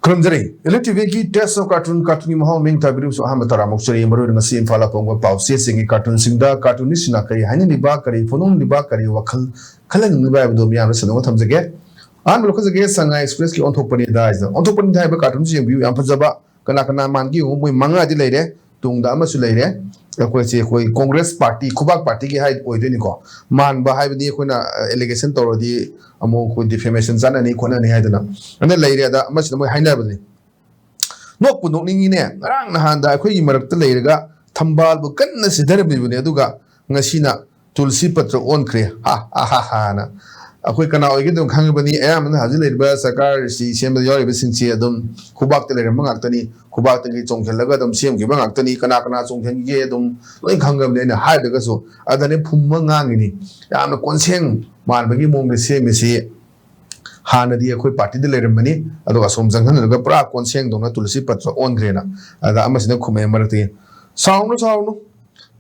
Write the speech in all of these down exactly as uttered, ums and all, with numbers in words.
ꯈꯨꯔꯨꯝꯖꯔꯤ꯫ Elite ꯇꯤꯚꯤꯒꯤ Taste of Cartoon, ꯀꯥꯔꯇꯨꯟꯒꯤ ꯃꯍꯥꯎ ꯃꯤꯡ ꯊꯥꯕꯤꯔꯤꯕꯁꯨ ꯑꯍꯥꯟꯕ ꯇꯔꯥꯃꯨꯛ ꯆꯔꯤ꯫ ꯃꯔꯨꯑꯣꯏꯅ ꯉꯁꯤ ꯏꯝꯐꯥꯜ ꯑꯐꯣꯡꯕ ꯄꯥꯎꯆꯦꯁꯤꯡꯒꯤ ꯀꯥꯔꯇꯨꯟꯁꯤꯡꯗ ꯀꯥꯔꯇꯨꯟꯅꯤꯁꯤꯅ ꯀꯔꯤ ꯍꯥꯏꯅꯤꯡꯂꯤꯕ, ꯀꯔꯤ ꯐꯣꯡꯗꯣꯛꯅꯤꯡꯂꯤꯕ, ꯀꯔꯤ ꯋꯥꯈꯜ ꯈꯜꯍꯟꯅꯤꯡꯂꯤꯕ ꯍꯥꯏꯕꯗꯨ ꯃꯤꯌꯥꯝꯗ ꯁꯟꯗꯣꯛꯅ ꯊꯝꯖꯒꯦ꯫ ꯑꯍꯥꯟꯕ ꯂꯧꯈꯠꯖꯒꯦ, ꯁꯉꯥꯏ ꯑꯦꯛꯁꯄ꯭ꯔꯦꯁꯀꯤ ꯑꯣꯟꯊꯣꯛꯄꯅꯤꯗ ꯍꯥꯏꯁꯤꯅ꯫ ꯑꯣꯟꯊꯣꯛꯄꯅꯤꯗ ꯍꯥꯏꯕ ꯀꯥꯔꯇꯨꯟꯁꯤ ꯌꯦꯡꯕꯤꯌꯨ, ꯌꯥꯝ ꯐꯖꯕ꯫ ꯀꯅꯥ ꯀꯅꯥ ꯃꯥꯟꯒꯦ ꯌꯦꯡꯉꯨ, ꯃꯣꯏ ꯃꯉꯥꯗꯤ ꯂꯩꯔꯦ, ꯇꯨꯡꯗ ꯑꯃꯁꯨ ꯂꯩꯔꯦ꯫ ꯑꯩꯈꯣꯏꯁꯦ ꯑꯩꯈꯣꯏ ꯀꯣꯡꯒ꯭ꯔꯦꯁ ꯄꯥꯔꯇꯤ, ꯈꯨꯕꯥꯛ ꯄꯥꯔꯇꯤꯒꯤ ꯍꯥꯏ ꯑꯣꯏꯗꯣꯏꯅꯤꯀꯣ꯫ ꯃꯥꯟꯕ ꯍꯥꯏꯕꯗꯤ ꯑꯩꯈꯣꯏꯅ ꯑꯦꯂꯤꯒꯦꯁꯟ ꯇꯧꯔꯗꯤ ꯑꯃꯨꯛ ꯑꯩꯈꯣꯏ ꯗꯤꯐꯦꯃꯦꯁꯟ ꯆꯠꯅꯅꯤ ꯈꯣꯠꯅꯅꯤ ꯍꯥꯏꯗꯅ ꯑꯗ ꯂꯩꯔꯦ꯫ ꯑꯗ ꯑꯃꯁꯤꯅ ꯃꯣꯏ ꯍꯥꯏꯅꯕꯅꯤ꯫ ꯅꯣꯛꯄꯨ ꯅꯣꯛꯅꯤꯡꯉꯤꯅꯦ, ꯉꯔꯥꯡ ꯅꯍꯥꯟꯗ ꯑꯩꯈꯣꯏꯒꯤ ꯃꯔꯛꯇ ꯂꯩꯔꯒ ꯊꯝꯕꯥꯜꯕꯨ ꯀꯟꯅ ꯁꯤꯊꯔꯝꯃꯤꯕꯅꯤ, ꯑꯗꯨꯒ ꯉꯁꯤꯅ ꯇꯨꯜꯁꯤ ꯄꯇ꯭ꯔ ꯑꯣꯟꯈ꯭ꯔꯦ, ꯍꯥ, ꯍꯥ, ꯍꯥ, ꯍꯥꯅ꯫ ꯑꯩꯈꯣꯏ ꯀꯅꯥ ꯑꯣꯏꯒꯦ ꯑꯗꯨꯝ ꯈꯪꯉꯕꯅꯤ꯫ ꯑꯌꯥꯝꯕꯅ ꯍꯧꯖꯤꯛ ꯂꯩꯔꯤꯕ ꯁꯔꯀꯥꯔꯁꯤ ꯁꯦꯝꯕꯗ ꯌꯥꯎꯔꯤꯕꯁꯤꯡꯁꯤ ꯑꯗꯨꯝ ꯈꯨꯕꯥꯛꯇ ꯂꯩꯔꯝꯕ ꯉꯥꯛꯇꯅꯤ, ꯈꯨꯕꯥꯛꯇꯒꯤ ꯆꯣꯡꯁꯤꯜꯂꯒ ꯑꯗꯨꯝ ꯁꯦꯝꯈꯤꯕ ꯉꯥꯛꯇꯅꯤ꯫ ꯀꯅꯥ ꯀꯅꯥ ꯆꯣꯡꯁꯤꯟꯈꯤꯒꯦ ꯑꯗꯨꯝ ꯂꯣꯏ ꯈꯪꯉꯕꯅꯤ꯫ ꯑꯩꯅ ꯍꯥꯏꯗ꯭ꯔꯒꯁꯨ ꯑꯗꯅꯦ ꯐꯨꯝꯃ ꯉꯥꯡꯉꯤꯅꯤ꯫ ꯌꯥꯝꯅ ꯀꯣꯟꯁꯦꯡ ꯃꯥꯟꯕꯒꯤ ꯃꯑꯣꯡꯗ ꯁꯦꯝꯃꯤꯁꯤ꯫ ꯍꯥꯟꯅꯗꯤ ꯑꯩꯈꯣꯏ ꯄꯥꯔꯇꯤꯗ ꯂꯩꯔꯝꯕꯅꯤ, ꯑꯗꯨꯒ ꯑꯁꯣꯝ ꯆꯪꯍꯟꯅꯔꯒ ꯄꯨꯔꯥ ꯀꯣꯟꯁꯦꯡꯗꯧꯅ ꯇꯨꯜꯁꯤ ꯄꯇ꯭ꯔ ꯑꯣꯟꯈ꯭ꯔꯦꯅ꯫ ꯑꯗ ꯑꯃꯁꯤꯅ ꯈꯨꯝꯃꯛꯑꯦ ꯃꯔꯛꯇꯒꯤ, "ꯁꯥꯎꯅꯨ, ꯁꯥꯎꯅꯨ,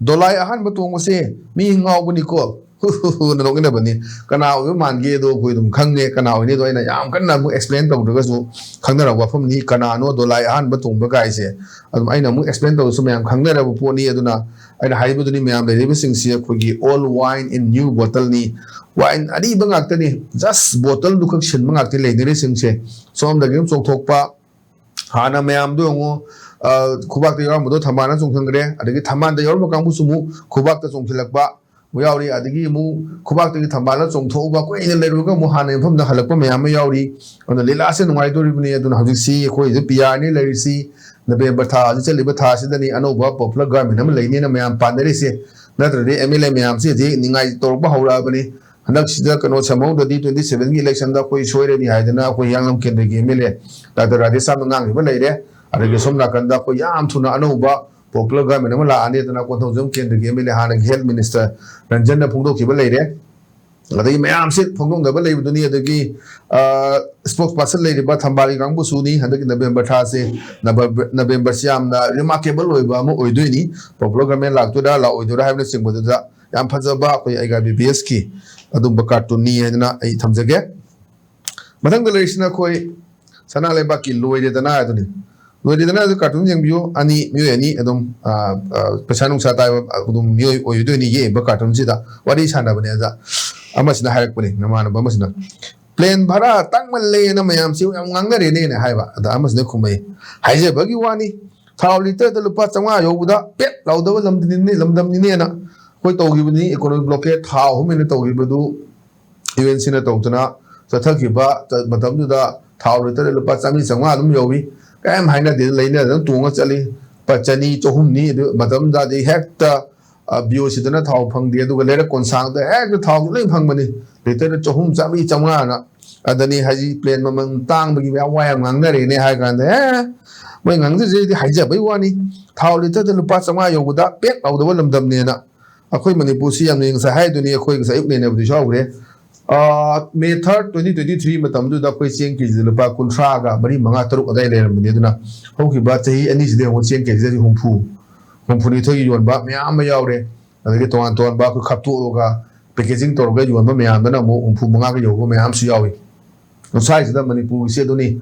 ꯗꯣꯂꯥꯏ ꯑꯍꯥꯟꯕ ꯇꯣꯡꯕꯁꯦ ꯃꯤ ꯉꯥꯎꯕꯅꯤꯀꯣ, ꯍꯨ ꯍꯨ ꯍꯨꯅ ꯅꯣꯛꯃꯤꯟꯅꯕꯅꯤ꯫ ꯀꯅꯥ ꯑꯣꯏꯕ ꯃꯥꯟꯒꯦꯗꯣ ꯑꯩꯈꯣꯏ ꯑꯗꯨꯝ ꯈꯪꯉꯦ, ꯀꯅꯥ ꯑꯣꯏꯅꯤꯗꯣ ꯑꯩꯅ ꯌꯥꯝ ꯀꯟꯅ ꯑꯃꯨꯛ ꯑꯦꯛꯁꯄ꯭ꯂꯦꯟ ꯇꯧꯗ꯭ꯔꯒꯁꯨ ꯈꯪꯅꯔꯕ ꯋꯥꯐꯝꯅꯤ꯫ ꯀꯅꯥꯅꯣ ꯗꯣꯂꯥꯏ ꯑꯍꯥꯟꯕ ꯇꯣꯡꯕ ꯀꯥꯏꯁꯦ?" ꯑꯗꯨꯝ ꯑꯩꯅ ꯑꯃꯨꯛ ꯑꯦꯛꯁꯄ꯭ꯂꯦꯟ ꯇꯧꯗ꯭ꯔꯁꯨ ꯃꯌꯥꯝ ꯈꯪꯅꯔꯕ ꯄꯣꯠꯅꯤ꯫ ꯑꯗꯨꯅ ꯑꯩꯅ ꯍꯥꯏꯔꯤꯕꯗꯨꯅꯤ, ꯃꯌꯥꯝ ꯂꯩꯔꯤꯕꯁꯤꯡꯁꯤ ꯑꯩꯈꯣꯏꯒꯤ old wine in new bottle ꯅꯤ꯫ ꯋꯥꯏꯟ ꯑꯔꯤꯕ ꯉꯥꯛꯇꯅꯤ, ꯖꯁ ꯕꯣꯇꯜꯗꯨ ꯈꯛ ꯁꯤꯟꯕ ꯉꯥꯛꯇꯅꯤ ꯂꯩꯅꯔꯤꯁꯤꯡꯁꯦ꯫ ꯁꯣꯝꯗꯒꯤ ꯑꯃꯨꯛ ꯆꯣꯡꯊꯣꯛꯄ, ꯍꯥꯟꯅ ꯃꯌꯥꯝꯗꯣ ꯌꯦꯡꯉꯣ, ꯑ, ꯈꯨꯕꯥꯛꯇ ꯌꯥꯎꯔꯝꯕꯗꯣ ꯊꯝꯕꯥꯜꯅ ꯆꯣꯡꯁꯤꯟꯈ꯭ꯔꯦ, ꯑꯗꯒꯤ ꯊꯝꯕꯥꯜꯗ ꯌꯥꯎꯔꯝꯕ ꯀꯥꯡꯕꯨꯁꯨ ꯑꯃꯨꯛ ꯈꯨꯕꯥꯛꯇ ꯆꯣꯡꯁꯤꯜꯂꯛꯄ ꯌꯥꯎꯔꯤ, ꯑꯗꯒꯤ ꯑꯃꯨꯛ ꯈꯨꯕꯥꯛꯇꯒꯤ ꯊꯝꯕꯥꯜꯅ ꯆꯣꯡꯊꯣꯛꯎꯕ, ꯀꯨꯏꯅ ꯂꯩꯔꯨꯔꯒ ꯑꯃꯨꯛ ꯍꯥꯟꯅ ꯃꯐꯝꯗ ꯍꯜꯂꯛꯄ ꯃꯌꯥꯝ ꯑꯃ ꯌꯥꯎꯔꯤ꯫ ꯑꯗꯨꯅ ꯂꯤꯂꯥꯁꯦ ꯅꯨꯡꯉꯥꯏꯗꯣꯔꯤꯕꯅꯤ꯫ ꯑꯗꯨꯅ ꯍꯧꯖꯤꯛꯁꯤ ꯑꯩꯈꯣꯏꯁꯦ ꯄꯤ ꯑꯥꯔꯅꯤ ꯂꯩꯔꯤꯁꯤ, ꯅꯕꯦꯝꯕꯔ ꯊꯥ, ꯍꯧꯖꯤꯛ ꯆꯠꯂꯤꯕ ꯊꯥꯁꯤꯗꯅꯤ ꯑꯅꯧꯕ popular government ꯑꯃ ꯂꯩꯅꯦꯅ ꯃꯌꯥꯝ ꯄꯥꯅꯔꯤꯁꯦ꯫ ꯅꯠꯇ꯭ꯔꯗꯤ ꯑꯦꯝ ꯑꯦꯜ ꯑꯦ ꯃꯌꯥꯝꯁꯤ ꯍꯧꯖꯤꯛ ꯅꯤꯡꯉꯥꯏ ꯇꯧꯔꯛꯄ ꯍꯧꯔꯛꯑꯕꯅꯤ꯫ ꯍꯟꯗꯛꯁꯤꯗ ꯀꯩꯅꯣ ꯁꯦꯝꯍꯧꯗ꯭ꯔꯗꯤ twenty seven ꯒꯤ election ꯗ ꯑꯩꯈꯣꯏ ꯁꯣꯏꯔꯅꯤ ꯍꯥꯏꯗꯅ ꯑꯩꯈꯣꯏ ꯍꯤꯌꯥꯡꯂꯝ ꯀꯦꯟꯗ꯭ꯔꯒꯤ ꯑꯦꯝ ꯑꯦꯜ ꯑꯦ ꯗꯥꯛꯇꯔ ꯔꯥꯙꯦꯁ꯭ꯌꯥꯝꯅ ꯉꯥꯡꯈꯤꯕ ꯂꯩꯔꯦ꯫ ꯑꯗꯒꯤ ꯁꯣꯝ ꯅꯥꯀꯟꯗ ꯑꯩꯈꯣꯏ ꯌꯥꯝ ꯊꯨꯅ ꯑꯅꯧꯕ popular government ꯑꯃ ꯂꯥꯛꯑꯅꯤꯗꯅ ꯀꯣꯟꯊꯧꯖꯝ ꯀꯦꯟꯗ꯭ꯔꯒꯤ ꯑꯦꯝ ꯑꯦꯜ ꯑꯦ ꯍꯥꯟꯅꯒꯤ health minister ꯔꯟꯖꯟꯅ ꯐꯣꯡꯗꯣꯛꯈꯤꯕ ꯂꯩꯔꯦ꯫ ꯑꯗꯒꯤ ꯃꯌꯥꯝꯁꯦ ꯐꯣꯡꯗꯣꯛꯅꯕ ꯂꯩꯕꯗꯨꯅꯤ꯫ ꯑꯗꯒꯤ, ꯑ, spokesperson ꯂꯩꯔꯤꯕ ꯊꯝꯕꯥꯜꯒꯤ ꯀꯥꯡꯕꯨꯁꯨꯅꯤ꯫ ꯍꯟꯗꯛꯀꯤ ꯅꯕꯦꯝꯕꯔ ꯊꯥꯁꯦ, ꯅꯕꯦꯝꯕꯔ, ꯅꯕꯦꯝꯕꯔꯁꯤ ꯌꯥꯝꯅ remarkable ꯑꯣꯏꯕ ꯑꯃ ꯑꯣꯏꯗꯣꯏꯅꯤ꯫ Popular government ꯂꯥꯛꯇꯣꯏꯔꯥ ꯂꯥꯛꯑꯣꯏꯗꯣꯏꯔꯥ ꯍꯥꯏꯕꯅꯆꯤꯡꯕꯗꯨꯗ ꯌꯥꯝ ꯐꯖꯕ ꯑꯩꯈꯣꯏ ꯑꯩꯒꯥ ꯕꯤ ꯕꯤ ꯑꯦꯁꯀꯤ ꯑꯗꯨꯝꯕ ꯀꯥꯔꯇꯨꯟꯅꯤ ꯍꯥꯏꯗꯅ ꯑꯩ ꯊꯝꯖꯒꯦ꯫ ꯃꯊꯪꯗ ꯂꯩꯔꯤꯁꯤꯅ ꯑꯩꯈꯣꯏ ꯁꯅꯥ ꯂꯩꯕꯥꯛꯀꯤ ꯂꯣꯏꯔꯦꯗꯅ ꯑꯗꯨꯅꯤ꯫ ꯂꯣꯏꯔꯦꯗꯅ ꯑꯗꯨ cartoon ꯌꯦꯡꯕꯤꯌꯨ, ꯑꯅꯤ, ꯃꯤꯑꯣꯏ ꯑꯅꯤ ꯑꯗꯨꯝ, ꯑ, ꯑ, ꯄꯩꯁꯥ ꯅꯨꯡꯁꯥ ꯇꯥꯏꯕ ꯑꯗꯨꯝ ꯃꯤꯑꯣꯏ ꯑꯣꯏꯗꯣꯏꯅꯤ ꯌꯦꯛꯏꯕ cartoonꯁꯤꯗ꯫ ꯋꯥꯔꯤ ꯁꯥꯟꯅꯕꯅꯦ ꯑꯗ ꯑꯃꯁꯤꯅ ꯍꯥꯏꯔꯛꯄꯅꯤ, ꯅꯃꯥꯟꯅꯕ ꯑꯃꯁꯤꯅ, "Plane ꯚꯔꯥ ꯇꯥꯡꯃꯜꯂꯦꯅ ꯃꯌꯥꯝꯁꯤ ꯌꯥꯝ ꯉꯥꯡꯅꯔꯦꯅꯦꯅ" ꯍꯥꯏꯕ꯫ ꯑꯗ ꯑꯃꯁꯤꯅ ꯈꯨꯝꯃꯛꯏ, "ꯍꯥꯏꯖꯕꯒꯤ ꯋꯥꯅꯤ, ꯊꯥꯎ ꯂꯤꯇꯔꯗ ꯂꯨꯄꯥ ꯆꯥꯝꯃꯉꯥ ꯌꯧꯕꯗ ꯄꯦꯠ ꯂꯥꯎꯗꯕ ꯂꯝꯗꯝꯅꯤꯅꯦ, ꯂꯝꯗꯝꯅꯤꯅꯦꯅ ꯑꯩꯈꯣꯏ ꯇꯧꯈꯤꯕꯅꯤ, economic blockade ꯊꯥ ꯑꯍꯨꯝ ꯍꯦꯟꯅ ꯇꯧꯈꯤꯕꯗꯨ, UNCꯅ ꯇꯧꯗꯅ ꯆꯠꯊꯈꯤꯕ ꯃꯇꯝꯗꯨꯗ ꯊꯥꯎ ꯂꯤꯇꯔꯗ ꯂꯨꯄꯥ ꯆꯥꯝꯃꯔꯤ ꯆꯥꯝꯃꯉꯥ ꯑꯗꯨꯝ ꯌꯧꯏ꯫ ꯀꯔꯤꯝ ꯍꯥꯏꯅꯗꯦ, ꯂꯩꯅꯗꯅ ꯇꯣꯡꯉ ꯆꯠꯂꯤ꯫ ꯂꯨꯄꯥ ꯆꯅꯤ, ꯆꯍꯨꯝꯅꯤ꯫ ꯑꯗꯨ ꯃꯇꯝꯗꯨꯗꯗꯤ ꯍꯦꯛꯇ, ꯑ, BOCꯗꯅ ꯊꯥꯎ ꯐꯪꯗꯦ, ꯑꯗꯨꯒ ꯂꯩꯔꯛ ꯀꯣꯟꯁꯥꯡꯗ ꯍꯦꯛꯇ ꯊꯥꯎꯁꯦ ꯂꯣꯏ ꯐꯪꯕꯅꯤ, ꯂꯤꯇꯔꯗ ꯆꯍꯨꯝ, ꯆꯥꯝꯃꯔꯤ, ꯆꯥꯝꯃꯉꯥꯅ꯫ ꯑꯗꯅꯤ ꯍꯧꯖꯤꯛ plane ꯃꯃꯜ ꯇꯥꯡꯕꯒꯤ ꯋꯥ, ꯋꯥ ꯌꯥꯝ ꯉꯥꯡꯅꯔꯦꯅꯦ ꯍꯥꯏ ꯀꯥꯟꯗ, ꯑꯦ, ꯃꯣꯏ ꯉꯥꯡꯖꯖꯩꯗꯤ ꯍꯥꯏꯖꯕꯩ ꯋꯥꯅꯤ꯫ ꯊꯥꯎ ꯂꯤꯇꯔꯗ ꯂꯨꯄꯥ ꯆꯥꯝꯃꯉꯥ ꯌꯧꯕꯗ ꯄꯦꯠ ꯂꯥꯎꯗꯕ ꯂꯝꯗꯝꯅꯦꯅ꯫ ꯑꯩꯈꯣꯏ ꯃꯅꯤꯄꯨꯔꯁꯤ ꯌꯥꯝꯅ ꯉꯁꯥꯏ ꯍꯥꯏꯗꯨꯅꯤ, ꯑꯩꯈꯣꯏ ꯉꯁꯥꯏ ꯑꯌꯨꯛ ꯅꯩꯅꯕꯗꯨꯁꯨ ꯌꯥꯎꯈ꯭ꯔꯦ꯫ ꯑꯥ, May third, twenty twenty three ꯃꯇꯝꯗꯨꯗ ꯑꯩꯈꯣꯏ ꯆꯦꯡ ꯀꯦꯖꯤꯗ ꯂꯨꯄꯥ ꯀꯨꯟꯊ꯭ꯔꯥꯒ ꯃꯔꯤ, ꯃꯉꯥ, ꯇꯔꯨꯛ ꯑꯗꯥꯏ ꯂꯩꯔꯝꯕꯅꯤ꯫ ꯑꯗꯨꯅ ꯍꯧꯈꯤꯕ ꯆꯍꯤ ꯑꯅꯤꯁꯤꯗ ꯌꯦꯡꯉꯨ, ꯆꯦꯡ ꯀꯦꯖꯤꯗ ꯍꯨꯝꯐꯨ, ꯍꯨꯝꯐꯨꯅꯤꯊꯣꯏꯒꯤ ꯌꯣꯟꯕ ꯃꯌꯥꯝ ꯑꯃ ꯌꯥꯎꯔꯦ꯫ ꯑꯗꯒꯤ ꯇꯣꯉꯥꯟ ꯇꯣꯉꯥꯟꯕ ꯑꯩꯈꯣꯏ ꯈꯞꯇꯣꯛꯑꯒ packaging ꯇꯧꯔꯒ ꯌꯣꯟꯕ ꯃꯌꯥꯝꯗꯅ ꯑꯃꯨꯛ ꯍꯨꯝꯐꯨ ꯃꯉꯥꯒ ꯌꯧꯕ ꯃꯌꯥꯝꯁꯨ ꯌꯥꯎꯏ꯫ ꯁ꯭ꯋꯥꯏꯁꯤꯗ ꯃꯅꯤꯄꯨꯔꯒꯤꯁꯦ ꯑꯗꯨꯅꯤ꯫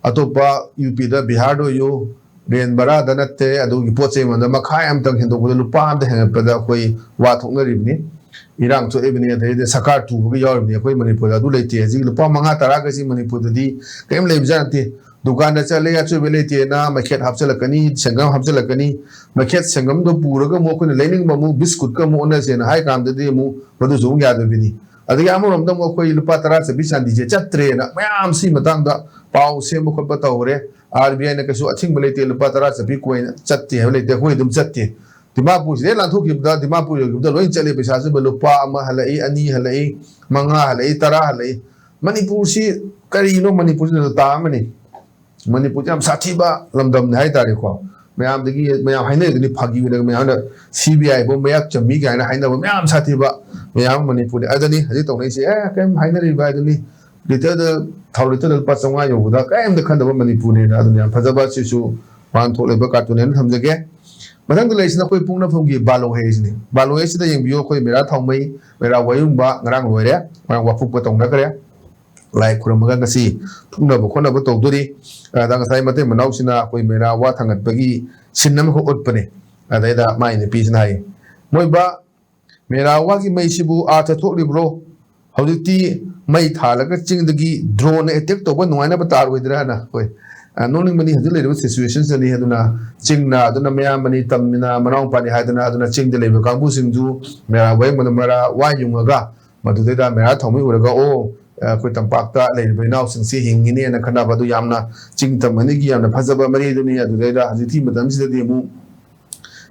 ꯑꯇꯣꯞꯄ UPꯗ, ꯕꯤꯍꯥꯔꯗ ꯑꯣꯏꯌꯨ, ꯔꯦꯟ ꯚꯔꯥꯗ ꯅꯠꯇꯦ, ꯑꯗꯨꯒꯤ ꯄꯣꯠ ꯆꯩ ꯃꯃꯜꯗ ꯃꯈꯥꯏ ꯑꯃꯇꯪ ꯍꯦꯟꯗꯣꯛꯄꯗ ꯂꯨꯄꯥ ꯑꯃꯗ ꯍꯦꯟꯒꯠꯄꯗ ꯑꯩꯈꯣꯏ ꯋꯥ ꯊꯣꯛꯅꯔꯤꯕꯅꯤ꯫ ꯏꯔꯥꯡ ꯊꯣꯛꯏꯕꯅꯤ, ꯑꯗꯩꯗꯤ ꯁꯔꯀꯥꯔ ꯇꯨꯕꯒ ꯌꯥꯎꯔꯤꯕꯅꯤ꯫ ꯑꯩꯈꯣꯏ ꯃꯅꯤꯄꯨꯔꯗ ꯑꯗꯨ ꯂꯩꯇꯦ꯫ ꯍꯧꯖꯤꯛ ꯂꯨꯄꯥ ꯃꯉꯥ ꯇꯔꯥꯒꯁꯤ ꯃꯅꯤꯄꯨꯔꯗꯗꯤ ꯀꯔꯤꯝ ꯂꯩꯕꯖꯥꯠ ꯅꯠꯇꯦ꯫ ꯗꯨꯀꯥꯟꯗ ꯆꯠꯂꯦ, ꯑꯆꯣꯏꯕ ꯂꯩꯇꯦꯅ ꯃꯩꯈꯦꯠ ꯍꯥꯞꯆꯤꯜꯂꯛꯀꯅꯤ, ꯁꯪꯒꯝ ꯍꯥꯞꯆꯤꯜꯂꯛꯀꯅꯤ꯫ ꯃꯩꯈꯦꯠ ꯁꯪꯒꯝꯗꯣ ꯄꯨꯔꯒ ꯑꯃꯨꯛ ꯑꯩꯈꯣꯏꯅ ꯂꯩꯅꯤꯡꯕ ꯑꯃꯨꯛ ꯕꯤꯁꯀꯨꯠꯀ ꯑꯃꯨꯛ ꯑꯣꯟꯅꯁꯦꯅ ꯍꯥꯏ ꯀꯥꯟꯗꯗꯤ ꯑꯃꯨꯛ ꯃꯗꯨꯁꯨ ꯑꯃꯨꯛ ꯌꯥꯗꯕꯤꯅꯤ꯫ ꯑꯗꯒꯤ ꯑꯃꯔꯣꯝꯗ ꯑꯃꯨꯛ ꯑꯩꯈꯣꯏ ꯂꯨꯄꯥ ꯇꯔꯥ ꯆꯠꯄꯤ ꯆꯥꯟꯗꯤꯁꯦ ꯆꯠꯇ꯭ꯔꯦꯅ ꯃꯌꯥꯝ ꯁꯤ ꯃꯇꯥꯡꯗ ꯄꯥꯎ ꯁꯦꯝꯕ ꯈꯣꯠꯄ ꯇꯧꯔꯦ꯫ RBIꯅ ꯀꯩꯁꯨ ꯑꯊꯤꯡꯕ ꯂꯩꯇꯦ, ꯂꯨꯄꯥ ꯇꯔꯥ ꯆꯠꯄꯤ coin ꯆꯠꯇꯦ ꯍꯥꯏꯕ ꯂꯩꯇꯦ, ꯑꯩꯈꯣꯏ ꯑꯗꯨꯝ ꯆꯠꯇꯦ꯫ ꯗꯤꯃꯥꯄꯨꯔꯁꯤꯗꯩ ꯂꯥꯟꯊꯣꯛꯈꯤꯕꯗ, ꯗꯤꯃꯥꯄꯨꯔ ꯌꯧꯈꯤꯕꯗ ꯂꯣꯏ ꯆꯠꯂꯦ ꯄꯩꯁꯥꯁꯤꯕꯨ, ꯂꯨꯄꯥ ꯑꯃ ꯍꯜꯂꯛꯏ, ꯑꯅꯤ ꯍꯍꯜꯂꯛꯏ, ꯃꯉꯥ ꯍꯜꯂꯛꯏ, ꯇꯔꯥ ꯍꯜꯂꯛꯏ꯫ ꯃꯅꯤꯄꯨꯔꯁꯤ ꯀꯔꯤꯅꯣ? ꯃꯅꯤꯄꯨꯔꯁꯤ ꯇꯥ ꯑꯃꯅꯤ꯫ ꯃꯅꯤꯄꯨꯔꯁꯤ ꯌꯥꯝ ꯁꯥꯊꯤꯕ ꯂꯝꯗꯝꯅꯤ ꯍꯥꯏꯇꯥꯔꯦꯀꯣ꯫ ꯃꯌꯥꯝꯗꯒꯤ, ꯃꯌꯥꯝ ꯍꯥꯏꯅꯔꯤꯗꯨꯅꯤ, ꯐꯥꯒꯤ ꯑꯣꯏꯅ ꯃꯌꯥꯝꯅ CBIꯕꯨ ꯃꯌꯥꯛ ꯆꯝꯃꯤ ꯀꯥꯏꯅ ꯍꯥꯏꯅꯕ ꯃꯌꯥꯝ ꯁꯥꯊꯤꯕ ꯃꯌꯥꯝ ꯑꯃ ꯃꯅꯤꯄꯨꯔꯅꯤ꯫ ꯑꯗꯨꯅꯤ ꯍꯧꯖꯤꯛ ꯇꯧꯅꯩꯁꯦ, ꯑꯦ, ꯀꯔꯤꯝ ꯍꯥꯏꯅꯔꯤꯕ ꯍꯥꯏꯗꯨꯅꯤ꯫ ꯂꯤꯇꯔꯗ, ꯊꯥꯎ ꯂꯤꯇꯔꯗ ꯂꯨꯄꯥ ꯆꯥꯝꯃꯉꯥ ꯌꯧꯕꯗ ꯀꯔꯤꯝꯇ ꯈꯟꯗꯕ ꯃꯅꯤꯄꯨꯔꯅꯦꯅ꯫ ꯑꯗꯨꯅ ꯌꯥꯝ ꯐꯖꯕ, ꯁꯤꯁꯨ ꯋꯥꯍꯟꯊꯣꯛ ꯂꯩꯕ cartoon ꯍꯥꯏꯅ ꯊꯝꯖꯒꯦ꯫ ꯃꯊꯪꯗ ꯂꯩꯔꯤꯁꯤꯅ ꯑꯩꯈꯣꯏ ꯄꯣꯛꯅꯐꯝꯒꯤ ꯕꯥꯂꯣ ꯍꯦꯁꯤꯅꯤ꯫ ꯕꯥꯂꯣ ꯍꯦꯁꯤꯗ ꯌꯦꯡꯕꯤꯌꯨ, ꯑꯩꯈꯣꯏ ꯃꯦꯔꯥ ꯊꯥꯎꯃꯩ, ꯃꯦꯔꯥ ꯋꯥꯌꯨꯡꯕ ꯉꯔꯥꯡ ꯂꯣꯏꯔꯦ, ꯉꯔꯥꯡ ꯋꯥꯀꯨꯞꯄ ꯇꯧꯅꯈ꯭ꯔꯦ꯫ ꯂꯥꯏ ꯈꯨꯔꯨꯝꯃꯒ ꯉꯁꯤ ꯐꯨꯅꯕ ꯈꯣꯠꯅꯕ ꯇꯧꯗꯣꯔꯤ꯫ ꯑꯗ ꯉꯁꯥꯏ ꯃꯇꯩ ꯃꯅꯥꯎꯁꯤꯅ ꯑꯩꯈꯣꯏ ꯃꯦꯔꯥ ꯋꯥ ꯊꯥꯡꯒꯠꯄꯒꯤ ꯁꯤꯟ ꯑꯃꯈꯛ ꯎꯠꯄꯅꯦ꯫ ꯑꯗꯩꯗ ꯃꯥꯏ ꯅꯨꯄꯤꯁꯤꯅ ꯍꯥꯏ, "ꯃꯣꯏꯕꯥ, ꯃꯦꯔꯥ ꯋꯥꯒꯤ ꯃꯩꯁꯤꯕꯨ ꯑꯥꯔꯊ ꯊꯣꯛꯂꯤꯕ꯭ꯔꯣ? ꯍꯧꯖꯤꯛꯇꯤ ꯃꯩ ꯊꯥꯜꯂꯒ ꯆꯤꯡꯗꯒꯤ ꯗ꯭ꯔꯣꯟꯅ ꯑꯦꯇꯦꯛ ꯇꯧꯕ ꯅꯨꯡꯉꯥꯏꯅꯕ ꯇꯥꯔꯣꯏꯗ꯭ꯔꯥꯅ?" ꯍꯣꯏ, ꯑ, ꯅꯣꯛꯅꯤꯡꯕꯅꯤ꯫ ꯍꯧꯖꯤꯛ ꯂꯩꯔꯤꯕ ꯁꯤꯆꯨꯋꯦꯁꯟꯁꯤꯗꯅꯤ꯫ ꯑꯗꯨꯅ ꯆꯤꯡꯅ ꯑꯗꯨꯅ ꯃꯌꯥꯝꯕꯅꯤ, ꯇꯝꯅ ꯃꯅꯥꯎꯄꯥꯅꯤ ꯍꯥꯏꯗꯅ, ꯑꯗꯨꯅ ꯆꯤꯡꯗ ꯂꯩꯕ ꯀꯥꯡꯕꯨꯁꯤꯡꯁꯨ ꯃꯦꯔꯥ ꯋꯥꯌꯦꯡꯕꯗ ꯃꯦꯔꯥ ꯋꯥ ꯌꯨꯡꯉꯒ ꯃꯗꯨꯗꯩꯗ ꯃꯦꯔꯥ ꯊꯥꯎꯃꯩ ꯎꯔꯒ, "ꯑꯣ, ꯑꯩꯈꯣꯏ ꯇꯝꯄꯥꯛꯇ ꯂꯩꯔꯤꯕ ꯏꯅꯥꯎꯁꯤꯡꯁꯤ ꯍꯤꯡꯉꯤꯅꯦꯅ" ꯈꯟꯅꯕ ꯑꯗꯨ ꯌꯥꯝꯅ ꯆꯤꯡ ꯇꯝ ꯑꯅꯤꯒꯤ ꯌꯥꯝꯅ ꯐꯖꯕ ꯃꯔꯤꯗꯨꯅꯤ꯫ ꯑꯗꯨꯗꯩꯗ ꯍꯧꯖꯤꯛꯀꯤ ꯃꯇꯝꯁꯤꯗꯗꯤ ꯑꯃꯨꯛ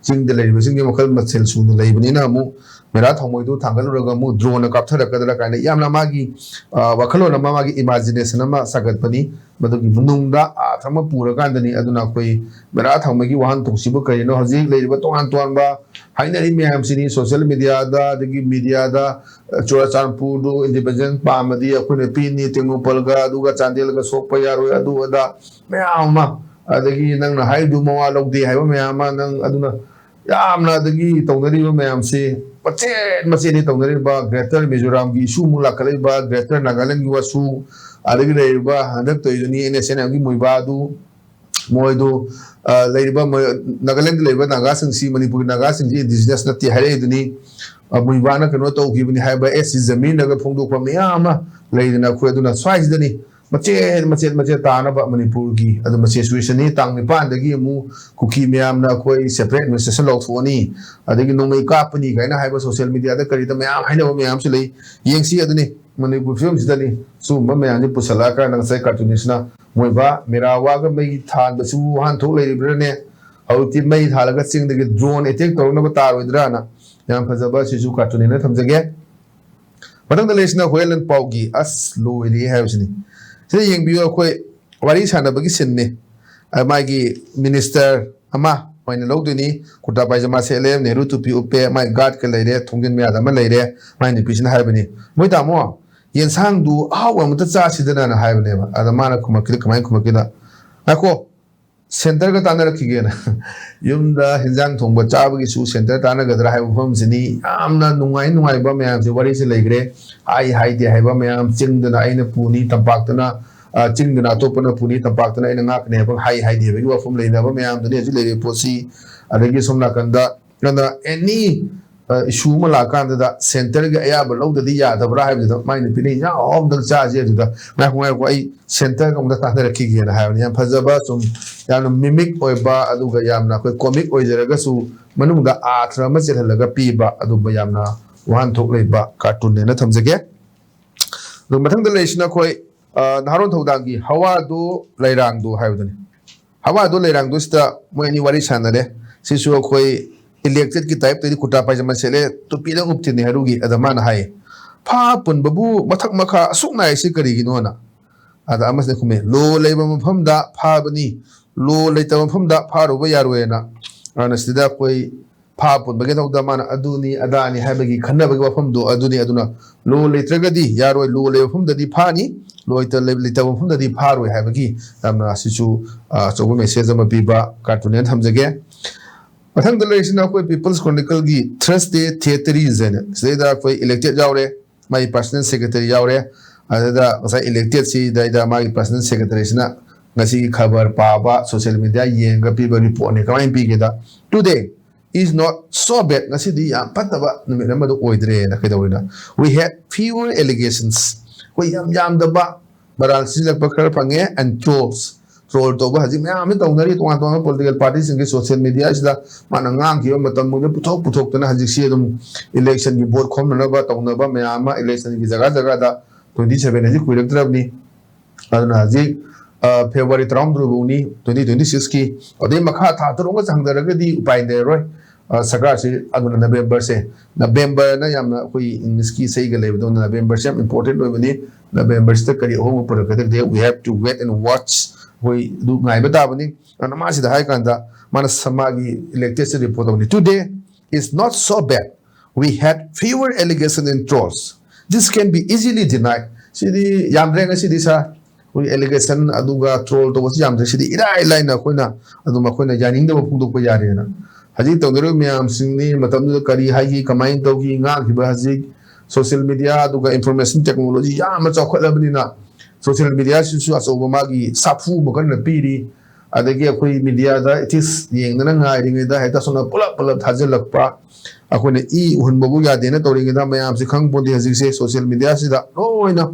ꯆꯤꯡꯗ ꯂꯩꯔꯤꯕꯁꯤꯡꯗꯤ ꯃꯈꯜ ꯃꯊꯦꯜ ꯁꯨꯅ ꯂꯩꯕꯅꯤꯅ ꯑꯃꯨꯛ ꯃꯦꯔꯥ ꯊꯥꯎꯃꯩꯗꯨ ꯊꯥꯡꯒꯠꯂꯨꯔꯒ ꯑꯃꯨꯛ ꯗ꯭ꯔꯣꯟꯅ ꯀꯥꯞꯊꯔꯛꯀꯗ꯭ꯔꯥ ꯀꯥꯏꯅ ꯌꯥꯝꯅ ꯃꯥꯒꯤ, ꯑ, ꯋꯥꯈꯜꯂꯣꯟ ꯑꯃ, ꯃꯥꯒꯤ ꯏꯃꯥꯖꯤꯅꯦꯁꯟ ꯑꯃ ꯁꯥꯒꯠꯄꯅꯤ꯫ ꯃꯗꯨꯒꯤ ꯃꯅꯨꯡꯗ ꯑꯥꯔꯊ ꯑꯃ ꯄꯨꯔꯀꯥꯟꯗꯅꯤ꯫ ꯑꯗꯨꯅ ꯑꯩꯈꯣꯏ ꯃꯦꯔꯥ ꯊꯥꯎꯃꯩꯒꯤ ꯋꯥꯍꯟꯊꯣꯛꯁꯤꯕꯨ ꯀꯔꯤꯅꯣ? ꯍꯧꯖꯤꯛ ꯂꯩꯔꯤꯕ ꯇꯣꯉꯥꯟ ꯇꯣꯉꯥꯟꯕ ꯍꯥꯏꯅꯔꯤ ꯃꯌꯥꯝꯁꯤꯅꯤ, ꯁꯣꯁꯤꯌꯦꯜ ꯃꯦꯗꯤꯌꯥꯗ, ꯑꯗꯒꯤ ꯃꯦꯗꯤꯌꯥꯗ, ꯑ, ꯆꯨꯔꯥꯆꯥꯟꯄꯨꯔꯗꯨ ꯏꯟꯗꯤꯄꯦꯟꯗꯦꯟꯁ ꯄꯥꯝꯃꯗꯤ ꯑꯩꯈꯣꯏꯅ ꯄꯤꯅꯤ, ꯇꯦꯡꯅꯧꯄꯜꯒ ꯑꯗꯨꯒ ꯆꯥꯟꯗꯦꯜꯒ ꯁꯣꯛꯄ ꯌꯥꯔꯣꯏ, ꯑꯗꯨ ꯑꯗꯥ ꯃꯌꯥꯝ ꯑꯃ, ꯑꯗꯒꯤ ꯅꯪꯅ ꯍꯥꯏꯗꯨ ꯃꯋꯥ ꯂꯧꯗꯦ ꯍꯥꯏꯕ ꯃꯌꯥꯝ ꯑꯃ, ꯅꯪ ꯑꯗꯨꯅ ꯌꯥꯝꯅ ꯑꯗꯒꯤ ꯇꯧꯅꯔꯤꯕ ꯃꯌꯥꯝꯁꯤ ꯃꯆꯦꯠ ꯃꯆꯦꯠꯅꯤ ꯇꯧꯅꯔꯤꯕ꯫ ꯒ꯭ꯔꯦꯇꯔ ꯃꯤꯖꯣꯔꯥꯝꯒꯤ ꯏꯁꯨ ꯑꯃꯨꯛ ꯂꯥꯛꯈꯠꯂꯛꯏꯕ, ꯒ꯭ꯔꯦꯇꯔ ꯅꯥꯒꯥꯂꯦꯟꯒꯤ ꯋꯥꯁꯨ, ꯑꯗꯒꯤ ꯂꯩꯔꯤꯕ ꯍꯟꯗꯛ ꯇꯧꯔꯤꯗꯨꯅꯤ ꯑꯦꯟ ꯑꯦꯁ ꯑꯦꯟ ꯑꯦꯜꯒꯤ ꯃꯣꯏꯕꯥ ꯑꯗꯨ, ꯃꯣꯏꯗꯨ, ꯑ, ꯂꯩꯔꯤꯕ ꯃ-, ꯅꯥꯒꯥꯂꯦꯟꯗ ꯂꯩꯔꯤꯕ ꯅꯥꯒꯥꯁꯤꯡꯁꯤ, ꯃꯅꯤꯄꯨꯔꯒꯤ ꯅꯥꯒꯥꯁꯤꯡꯁꯤ ꯏꯟꯗꯤꯖꯤꯅꯁ ꯅꯠꯇꯦ ꯍꯥꯏꯔꯛꯏꯗꯨꯅꯤ꯫ ꯑ, ꯃꯣꯏꯕꯥꯅ ꯀꯩꯅꯣ ꯇꯧꯈꯤꯕꯅꯤ ꯍꯥꯏꯕ ꯑꯦꯁ ꯁꯤ ꯖꯃꯤꯔꯅꯒ ꯐꯣꯡꯗꯣꯛꯄ ꯃꯌꯥꯝ ꯑꯃ ꯂꯩꯗꯅ ꯑꯩꯈꯣꯏ ꯑꯗꯨꯅ ꯁ꯭ꯋꯥꯏꯁꯤꯗꯅꯤ ꯃꯆꯦꯠ ꯃꯆꯦꯠ ꯃꯆꯦꯠ ꯇꯥꯅꯕ ꯃꯅꯤꯄꯨꯔꯒꯤ ꯑꯗꯨ ꯃꯆꯦꯠ ꯁꯤꯆꯨꯋꯦꯁꯟꯅꯤ꯫ ꯇꯥꯡ ꯅꯤꯄꯥꯟꯗꯒꯤ ꯑꯃꯨꯛ ꯀꯨꯀꯤ ꯃꯌꯥꯝꯅ ꯑꯩꯈꯣꯏ ꯁꯦꯄꯔꯦꯠ ꯑꯦꯗꯃꯤꯅꯤꯁꯇ꯭ꯔꯦꯁꯟ ꯂꯧꯊꯣꯛꯑꯅꯤ, ꯑꯗꯒꯤ ꯅꯣꯡꯃꯩ ꯀꯥꯞꯄꯅꯤ ꯀꯥꯏꯅ ꯍꯥꯏꯕ ꯁꯣꯁꯤꯌꯦꯜ ꯃꯦꯗꯤꯌꯥꯗ ꯀꯔꯤꯗ ꯃꯌꯥꯝ ꯍꯥꯏꯅꯕ ꯃꯌꯥꯝꯁꯨ ꯂꯩ꯫ ꯌꯦꯡꯁꯤ ꯑꯗꯨꯅꯤ ꯃꯅꯤꯄꯨꯔ ꯐꯤꯕꯝꯁꯤꯗꯅꯤ ꯁꯤꯒꯨꯝꯕ ꯃꯌꯥꯝꯁꯤ ꯄꯨꯁꯜꯂꯛꯑꯀꯥꯟꯗ ꯉꯁꯥꯏ ꯀꯥꯔꯇꯨꯅꯤꯁꯅ ꯃꯣꯏꯕꯥ ꯃꯦꯔꯥ ꯋꯥꯒ ꯃꯩ ꯊꯥꯟꯕꯁꯤꯕꯨ ꯋꯥꯍꯟꯊꯣꯛ ꯂꯩꯔꯤꯕ꯭ꯔꯥꯅꯦ? ꯍꯧꯖꯤꯛꯇꯤ ꯃꯩ ꯊꯥꯜꯂꯒ ꯆꯤꯡꯗꯒꯤ ꯗ꯭ꯔꯣꯟ ꯑꯦꯇꯦꯛ ꯇꯧꯔꯛꯅꯕ ꯇꯥꯔꯣꯏꯗ꯭ꯔꯥꯅ꯫ ꯌꯥꯝ ꯐꯖꯕ ꯁꯤꯁꯨ ꯀꯥꯔꯇꯨꯟꯅꯦꯅ ꯊꯝꯖꯒꯦ꯫ ꯃꯊꯪꯗ ꯂꯩꯔꯤꯁꯤꯅ ꯍꯨꯔꯦꯟ ꯂꯟ ꯄꯥꯎꯒꯤ ꯑꯁ ꯂꯣꯏꯔꯦ ꯍꯥꯏꯕꯁꯤꯅꯤ꯫ ꯁꯤꯗ ꯌꯦꯡꯕꯤꯌꯨ, ꯑꯩꯈꯣꯏ ꯋꯥꯔꯤ ꯁꯥꯟꯅꯕꯒꯤ ꯁꯤꯟꯅꯤ꯫ ꯑ, ꯃꯥꯒꯤ ꯃꯤꯅꯤꯁꯇꯔ ꯑꯃ ꯑꯣꯏꯅ ꯂꯧꯗꯣꯏꯅꯤ꯫ ꯀꯨꯔꯇꯥ ꯄꯥꯏꯖꯃꯥ ꯁꯦꯠꯂꯦ, ꯅꯦꯍꯔꯨ ꯇꯨꯄꯤ ꯎꯞꯄꯦ, ꯃꯥꯏ ꯒꯥꯔꯗꯀ ꯂꯩꯔꯦ, ꯊꯣꯡꯖꯤꯟ ꯃꯌꯥꯗ ꯑꯃ ꯂꯩꯔꯦ꯫ ꯃꯥꯏ ꯅꯨꯄꯤꯁꯤꯅ ꯍꯥꯏꯕꯅꯤ, "ꯃꯣꯏ ꯇꯥꯃꯣ, ꯌꯦꯟꯁꯥꯡꯗꯨ ꯑꯍꯥꯎꯕ ꯑꯃꯇ ꯆꯥꯁꯤꯗꯅ"ꯅ ꯍꯥꯏꯕꯅꯦꯕ꯫ ꯑꯗ ꯃꯥꯅ ꯈꯨꯝꯃꯛꯈꯤꯗ, ꯀꯃꯥꯏꯅ ꯈꯨꯝꯃꯛꯈꯤꯗ, "ꯉꯥꯏꯈꯣ, ꯁꯦꯟꯇꯔꯒ ꯇꯥꯟꯅꯔꯛꯈꯤꯒꯦꯅ꯫ ꯌꯨꯝꯗ ꯍꯤꯟꯖꯥꯡ ꯊꯣꯡꯕ ꯆꯥꯕꯒꯤꯁꯨ ꯁꯦꯟꯇꯔ ꯇꯥꯟꯅꯒꯗ꯭ꯔꯥ ꯍꯥꯏꯕ ꯃꯐꯝꯁꯤꯅꯤ꯫ ꯌꯥꯝꯅ ꯅꯨꯡꯉꯥꯏ ꯅꯨꯡꯉꯥꯏꯕ ꯃꯌꯥꯝꯁꯦ, ꯋꯥꯔꯤꯁꯦ ꯂꯩꯈ꯭ꯔꯦ꯫ ꯍꯥꯏ ꯍꯥꯏꯗꯦ ꯍꯥꯏꯕ ꯃꯌꯥꯝ, ꯆꯤꯡꯗꯅ ꯑꯩꯅ ꯄꯨꯅꯤ, ꯇꯝꯄꯥꯛꯇꯅ, ꯑ, ꯆꯤꯡꯗꯅ ꯑꯇꯣꯞꯄꯅ ꯄꯨꯅꯤ, ꯇꯝꯄꯥꯛꯇꯅ ꯑꯩꯅ ꯉꯥꯛꯀꯅꯤ ꯍꯥꯏꯕ ꯍꯥꯏ ꯍꯥꯏꯗꯦ ꯍꯥꯏꯕꯒꯤ ꯋꯥꯐꯝ ꯂꯩꯅꯕ ꯃꯌꯥꯝꯗꯨꯅꯤ ꯍꯧꯖꯤꯛ ꯂꯩꯔꯤꯕ ꯄꯣꯠꯁꯤ꯫ ꯑꯗꯒꯤ ꯁꯣꯝ ꯅꯥꯀꯟꯗ ꯑꯗꯨꯅ ꯑꯦꯅꯤ ꯏꯁꯨ ꯑꯃ ꯂꯥꯛꯀꯥꯟꯗꯨꯗ ꯁꯦꯟꯇꯔꯒꯤ ꯑꯌꯥꯕ ꯂꯧꯗꯗꯤ ꯌꯥꯗꯕ꯭ꯔꯥ ꯍꯥꯏꯕꯗꯨꯗ, ꯃꯥꯏ ꯅꯨꯄꯤꯅ ꯏꯟꯖꯥꯡ ꯑꯍꯥꯎꯕꯗꯪ ꯆꯥꯁꯦ ꯑꯗꯨꯗ, "ꯉꯥꯏꯈꯣ, ꯉꯥꯏꯈꯣ, ꯑꯩ ꯁꯦꯟꯇꯔꯒ ꯑꯃꯨꯛꯇ ꯇꯥꯟꯅꯔꯛꯈꯤꯒꯦꯅ" ꯍꯥꯏꯕꯅꯤ꯫ ꯌꯥꯝ ꯐꯖꯕ, ꯁꯨꯝ ꯌꯥꯝꯅ ꯃꯤꯃꯤꯛ ꯑꯣꯏꯕ, ꯑꯗꯨꯒ ꯌꯥꯝꯅ ꯑꯩꯈꯣꯏ ꯀꯣꯃꯤꯛ ꯑꯣꯏꯖꯔꯒꯁꯨ ꯃꯅꯨꯡꯗ ꯑꯥꯔꯊ ꯑꯃ ꯆꯦꯜꯍꯜꯂꯒ ꯄꯤꯕ ꯑꯗꯨꯝꯕ ꯌꯥꯝꯅ ꯋꯥꯍꯟꯊꯣꯛ ꯂꯩꯕ ꯀꯥꯔꯇꯨꯟꯅꯦꯅ ꯊꯝꯖꯒꯦ꯫ ꯑꯗꯨ ꯃꯊꯪꯗ ꯂꯩꯔꯤꯁꯤꯅ ꯑꯩꯈꯣꯏ, ꯑ, ꯅꯍꯥꯔꯣꯟ ꯊꯧꯗꯥꯡꯒꯤ "ꯍꯋꯥꯗꯣ ꯂꯩꯔꯥꯡꯗꯣ" ꯍꯥꯏꯕꯗꯨꯅꯤ꯫ "ꯍꯋꯥꯗꯣ ꯂꯩꯔꯥꯡꯗꯣ" ꯁꯤꯗ ꯃꯣꯏ ꯑꯅꯤ ꯋꯥꯔꯤ ꯁꯥꯟꯅꯔꯦ꯫ ꯁꯤꯁꯨ ꯑꯩꯈꯣꯏ ꯏꯂꯦꯛꯇꯦꯠꯀꯤ ꯇꯥꯏꯞꯇꯗꯤ ꯀꯨꯔꯇꯥ ꯄꯥꯏꯖꯃ ꯁꯦꯠꯂꯦ, ꯇꯨꯄꯤꯗꯪ ꯎꯞꯇꯦ ꯅꯦꯍꯔꯨꯒꯤ꯫ ꯑꯗ ꯃꯥꯅ ꯍꯥꯏ, "ꯐꯥ ꯄꯨꯟꯕꯕꯨ ꯃꯊꯛ ꯃꯈꯥ ꯑꯁꯨꯛ ꯅꯥꯏꯁꯤ ꯀꯔꯤꯒꯤꯅꯣꯅ?" ꯑꯗ ꯑꯃꯁꯤꯅ ꯈꯨꯝꯃꯦ, "ꯂꯣ ꯂꯩꯕ ꯃꯐꯝꯗ ꯐꯥꯕꯅꯤ, ꯂꯣ ꯂꯩꯇꯕ ꯃꯐꯝꯗ ꯐꯥꯔꯨꯕ ꯌꯥꯔꯣꯏꯅ"꯫ ꯑꯗꯨꯅ ꯁꯤꯗ ꯑꯩꯈꯣꯏ ꯐꯥ ꯄꯨꯟꯕꯒꯤ ꯊꯕꯛꯇ ꯃꯥꯅ ꯑꯗꯨꯅꯤ ꯑꯗꯥꯅꯤ ꯍꯥꯏꯕꯒꯤ ꯈꯟꯅꯕꯒꯤ ꯋꯥꯐꯝꯗꯣ ꯑꯗꯨꯅꯤ꯫ ꯑꯗꯨꯅ ꯂꯣ ꯂꯩꯇ꯭ꯔꯒꯗꯤ ꯌꯥꯔꯣꯏ, ꯂꯣ ꯂꯩꯕ ꯃꯐꯝꯗꯗꯤ ꯐꯥꯅꯤ, ꯂꯣ ꯂꯩꯇ-, ꯂꯩꯇꯕ ꯃꯐꯝꯗꯗꯤ ꯐꯥꯔꯣꯏ ꯍꯥꯏꯕꯒꯤ ꯌꯥꯝꯅ ꯑꯁꯤꯁꯨ, ꯑ, ꯑꯆꯧꯕ ꯃꯦꯁꯦꯖ ꯑꯃ ꯄꯤꯕ ꯀꯥꯔꯇꯨꯟꯅꯦꯅ ꯊꯝꯖꯒꯦ꯫ ꯃꯊꯪꯗ ꯂꯩꯔꯤꯁꯤꯅ ꯑꯩꯈꯣꯏ People's Chronicleꯒꯤ Thursday Theateries ꯍꯥꯏꯅ, ꯁꯤꯗꯩꯗ ꯑꯩꯈꯣꯏ ꯏꯂꯦꯛꯇꯦꯠ ꯌꯥꯎꯔꯦ, ꯃꯥꯒꯤ ꯄꯔꯁꯅꯦꯜ ꯁꯦꯀ꯭ꯔꯦꯇꯔꯤ ꯌꯥꯎꯔꯦ꯫ ꯑꯗꯨꯗ ꯉꯁꯥꯏ ꯏꯂꯦꯛꯇꯦꯠꯁꯤꯗꯩꯗ ꯃꯥꯒꯤ ꯄꯔꯁꯅꯦꯜ ꯁꯦꯀ꯭ꯔꯦꯇꯔꯤꯁꯤꯅ ꯉꯁꯤꯒꯤ ꯈꯕꯔ ꯄꯥꯕ, ꯁꯣꯁꯤꯌꯦꯜ ꯃꯦꯗꯤꯌꯥ ꯌꯦꯡꯉꯒ ꯄꯤꯕ ꯔꯤꯄꯣꯔꯠꯅꯤ꯫ ꯀꯃꯥꯏꯅ ꯄꯤꯒꯦꯗ, "Today is not so bad", ꯉꯁꯤꯗꯤ ꯌꯥꯝ ꯐꯠꯇꯕ ꯅꯨꯃꯤꯠ ꯑꯃꯗꯣ ꯑꯣꯏꯗ꯭ꯔꯦꯅ꯫ ꯀꯩꯗꯧꯔꯤꯅꯣ? "We had fewer allegations", ꯑꯩꯈꯣꯏ ꯌꯥꯝ ꯌꯥꯝꯗꯕ ꯃꯔꯥꯜ ꯁꯤꯖꯤꯜꯂꯛꯄ ꯈꯔ ꯐꯪꯉꯦ, "and trolls", ꯇ꯭ꯔꯣꯜ ꯇꯧꯕ ꯍꯧꯖꯤꯛ ꯃꯌꯥꯝ ꯑꯃ ꯇꯧꯅꯔꯤ꯫ ꯇꯣꯉꯥꯟ ꯇꯣꯉꯥꯟꯕ ꯄꯣꯂꯤꯇꯤꯀꯦꯜ ꯄꯥꯔꯇꯤꯁꯤꯡꯒꯤ ꯁꯣꯁꯤꯌꯦꯜ ꯃꯦꯗꯤꯌꯥꯁꯤꯗ ꯃꯥꯅ ꯉꯥꯡꯈꯤꯕ ꯃꯇꯝ ꯃꯣꯏꯅ ꯄꯨꯊꯣꯛ ꯄꯨꯊꯣꯛꯇꯅ ꯍꯧꯖꯤꯛꯁꯤ ꯑꯗꯨꯝ ꯏꯂꯦꯛꯁꯟꯒꯤ ꯚꯣꯠ ꯈꯣꯝꯅꯅꯕ ꯇꯧꯅꯕ ꯃꯌꯥꯝ ꯑꯃ, ꯏꯂꯦꯛꯁꯟꯒꯤ ꯖꯒꯥ ꯖꯒꯥꯗ, twenty seven ꯍꯧꯖꯤꯛ ꯀꯨꯏꯔꯛꯇ꯭ꯔꯕꯅꯤ꯫ ꯑꯗꯨꯅ ꯍꯧꯖꯤꯛ, ꯑ, ꯐꯦꯕ꯭ꯔꯨꯋꯥꯔꯤ ꯇꯔꯥꯍꯨꯝꯗꯣꯏ ꯐꯥꯎꯅꯤ, twenty twenty sixꯀꯤ꯫ ꯑꯗꯩ ꯃꯈꯥ ꯊꯥ ꯇꯔꯨꯛ ꯑꯃ ꯆꯪꯗꯔꯒꯗꯤ ꯎꯄꯥꯏ ꯂꯩꯔꯔꯣꯏ, ꯑ, ꯁꯔꯀꯥꯔꯁꯤ꯫ ꯑꯗꯨꯅ ꯅꯕꯦꯝꯕꯔꯁꯦ, ꯅꯕꯦꯝꯕꯔꯅ ꯌꯥꯝꯅ ꯑꯩꯈꯣꯏ ꯏꯪꯂꯤꯁꯀꯤ ꯏꯁꯩꯒ ꯂꯩꯕꯗꯧꯅ ꯅꯕꯦꯝꯕꯔꯁꯦ ꯌꯥꯝ ꯏꯝꯄꯣꯔꯇꯦꯟ ꯑꯣꯏꯕꯅꯤ꯫ ꯅꯕꯦꯝꯕꯔꯁꯤꯗ ꯀꯔꯤ ꯑꯍꯣꯡꯕ ꯄꯨꯔꯛꯀꯗꯒꯦ? "We have to wait and watch", ꯑꯩꯈꯣꯏ ꯑꯗꯨ ꯉꯥꯏꯕ ꯇꯥꯕꯅꯤ꯫ ꯑꯗꯨꯅ ꯃꯥꯁꯤꯗ ꯍꯥꯏ ꯀꯥꯟꯗ ꯃꯥꯅ ꯁ-, ꯃꯥꯒꯤ ꯏꯂꯦꯛꯇꯦꯠꯁꯤ ꯔꯤꯄꯣꯔꯠ ꯇꯧꯕꯅꯤ꯫ "Today is not so bad. We had fewer allegations and trolls. This can be easily denied." ꯁꯤꯗꯤ ꯌꯥꯝꯗ꯭ꯔꯦ ꯉꯁꯤꯗꯤ, ꯁꯥꯔ꯫ ꯑꯩꯈꯣꯏ allegation ꯑꯗꯨꯒ troll ꯇꯧꯕꯁꯤ ꯌꯥꯝꯗ꯭ꯔꯦ꯫ ꯁꯤꯗꯤ ꯏꯔꯥꯏ ꯂꯥꯏꯅ ꯑꯩꯈꯣꯏꯅ ꯑꯗꯨꯝ ꯑꯩꯈꯣꯏꯅ ꯌꯥꯅꯤꯡꯗꯕ ꯐꯣꯡꯗꯣꯛꯄ ꯌꯥꯔꯦꯅ꯫ ꯍꯧꯖꯤꯛ ꯇꯧꯅꯔꯤꯕ ꯃꯌꯥꯝꯁꯤꯡꯅꯤ, ꯃꯇꯝꯗꯨꯗ ꯀꯔꯤ ꯍꯥꯏꯈꯤ, ꯀꯃꯥꯏꯅ ꯇꯧꯈꯤ, ꯉꯥꯡꯈꯤꯕ ꯍꯧꯖꯤꯛ social media ꯑꯗꯨꯒ information technology ꯌꯥꯝꯅ ꯆꯥꯎꯈꯠꯂꯕꯅꯤꯅ social mediaꯁꯤꯁꯨ ꯑꯆꯧꯕ ꯃꯥꯒꯤ ꯁꯥꯐꯨ ꯑꯃ ꯀꯟꯅ ꯄꯤꯔꯤ꯫ ꯑꯗꯒꯤ ꯑꯩꯈꯣꯏ mediaꯗ ethics ꯌꯦꯡꯗꯅ ꯉꯥꯏꯔꯤꯉꯩꯗ ꯍꯦꯛꯇ ꯁꯣꯝꯗ ꯄꯨꯂꯞ ꯄꯨꯂꯞ ꯊꯥꯖꯤꯜꯂꯛꯄ, ꯑꯩꯈꯣꯏꯅ ꯏ ꯎꯍꯟꯕꯕꯨ ꯌꯥꯗꯦꯅ ꯇꯧꯔꯤꯉꯩꯗ ꯃꯌꯥꯝꯁꯤ ꯈꯪꯄꯣꯟꯇꯦ꯫ ꯍꯧꯖꯤꯛꯁꯦ social mediaꯁꯤꯗ ꯂꯣꯏꯅ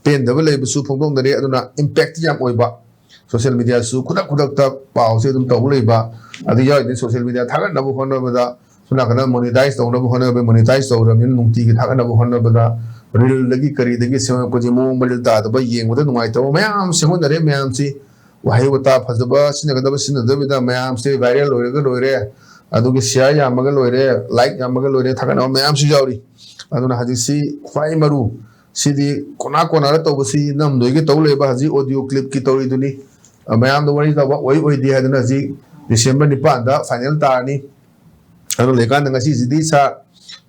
ꯄꯦꯟꯗꯕ ꯂꯩꯕꯁꯨ ꯐꯣꯡꯗꯣꯛꯅꯔꯦ꯫ ꯑꯗꯨꯅ impact ꯌꯥꯝ ꯑꯣꯏꯕ, social mediaꯁꯨ ꯈꯨꯗꯛ ꯈꯨꯗꯛꯇ ꯄꯥꯎꯁꯦ ꯑꯗꯨꯝ ꯇꯧꯕ ꯂꯩꯕ, ꯑꯗꯨ ꯌꯥꯎꯔꯤꯉꯩ social media ꯊꯥꯒꯠꯅꯕ ꯍꯣꯠꯅꯕꯗ ꯁꯣꯝ ꯅꯥꯀꯟꯗ monetize ꯇꯧꯅꯕ ꯍꯣꯠꯅꯕ, monetize ꯇꯧꯔꯕꯅꯤꯅ ꯅꯨꯡꯇꯤꯒꯤ ꯊꯥꯒꯠꯅꯕ ꯍꯣꯠꯅꯕꯗ reelꯗꯒꯤ ꯀꯔꯤꯗꯒꯤ ꯁꯦꯝꯃꯛꯄꯁꯦ ꯃꯑꯣꯡ ꯃꯔꯤꯜ ꯇꯥꯗꯕ, ꯌꯦꯡꯕꯗ ꯅꯨꯡꯉꯥꯏꯇꯕ ꯃꯌꯥꯝ ꯁꯦꯝꯒꯠꯅꯔꯦ꯫ ꯃꯌꯥꯝꯁꯤ ꯋꯥꯍꯩ ꯋꯥꯇꯥ ꯐꯖꯕ ꯁꯤꯖꯤꯟꯅꯒꯗꯕ ꯁꯤꯖꯤꯟꯅꯗꯕꯤꯗ ꯃꯌꯥꯝꯁꯦ viral ꯑꯣꯏꯔꯒ ꯂꯣꯏꯔꯦ, ꯑꯗꯨꯒꯤ share ꯌꯥꯝꯃꯒ ꯂꯣꯏꯔꯦ, like ꯌꯥꯝꯃꯒ ꯂꯣꯏꯔꯦ, ꯊꯥꯒꯠꯅꯕ ꯃꯌꯥꯝꯁꯨ ꯌꯥꯎꯔꯤ꯫ ꯑꯗꯨꯅ ꯍꯧꯖꯤꯛꯁꯤ ꯈ꯭ꯋꯥꯏ ꯃꯔꯨ ꯁꯤꯗꯤ ꯀꯣꯅꯥ ꯀꯣꯅꯥꯗ ꯇꯧꯕꯁꯤ ꯅꯝꯗꯣꯏꯒꯤ ꯇꯧ ꯂꯩꯕ, ꯍꯧꯖꯤꯛ audio clipꯀꯤ ꯇꯧꯔꯤꯗꯨꯅꯤ꯫ ꯑ, ꯃꯌꯥꯝꯗ ꯋꯥꯔꯤ ꯇꯧꯕ ꯑꯣꯏ ꯑꯣꯏꯗꯦ ꯍꯥꯏꯗꯅ ꯍꯧꯖꯤꯛ December ꯅꯤꯄꯥꯟꯗ final ꯇꯥꯔꯅꯤ꯫ ꯑꯗꯨ ꯂꯩꯀꯥꯟꯗ ꯉꯁꯤꯁꯤꯗꯤ ꯁꯥꯔ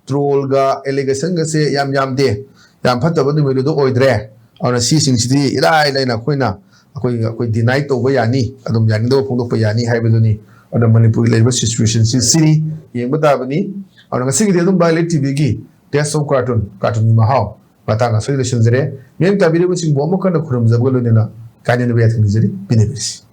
trollꯒ allegationꯒꯁꯦ ꯌꯥꯝ ꯌꯥꯝꯗꯦ, ꯌꯥꯝ ꯐꯠꯇꯕ ꯅꯨꯃꯤꯠ ꯑꯗꯨ ꯑꯣꯏꯗ꯭ꯔꯦ꯫ ꯑꯗꯨꯅ ꯁꯤꯁꯤꯡꯁꯤꯗꯤ ꯏꯔꯥꯏ ꯂꯥꯏꯅ ꯑꯩꯈꯣꯏꯅ ꯑꯩꯈꯣꯏ ꯑꯩꯈꯣꯏ deny ꯇꯧꯕ ꯌꯥꯅꯤ, ꯑꯗꯨꯝ ꯌꯥꯅꯤꯡꯗꯕ ꯐꯣꯡꯗꯣꯛꯄ ꯌꯥꯅꯤ ꯍꯥꯏꯕꯗꯨꯅꯤ꯫ ꯑꯗꯨꯅ ꯃꯅꯤꯄꯨꯔꯒꯤ ꯂꯩꯔꯤꯕ situationꯁꯤ ꯁꯤꯅꯤ, ꯌꯦꯡꯕ ꯇꯥꯕꯅꯤ꯫ ꯑꯗꯨꯅ ꯉꯁꯤꯒꯤꯗꯤ ꯑꯗꯨꯝ Violet TVꯒꯤ Taste of Cartoon, cartoonꯒꯤ ꯃꯍꯥꯎ ꯃꯇꯥꯡ ꯑꯁꯤꯗ ꯂꯣꯏꯁꯤꯟꯖꯔꯦ꯫ ꯃꯤꯠꯌꯦꯡ ꯇꯥꯕꯤꯔꯤꯕꯁꯤꯡꯕꯨ ꯑꯃꯨꯛ ꯍꯟꯅ ꯈꯨꯔꯨꯝꯖꯕꯒ ꯂꯣꯏꯅꯅ ꯀꯥꯏꯅꯅꯕ ꯌꯥꯊꯪ ꯅꯤꯖꯔꯤ꯫ ꯄꯤꯅꯕꯤꯔꯁꯤ꯫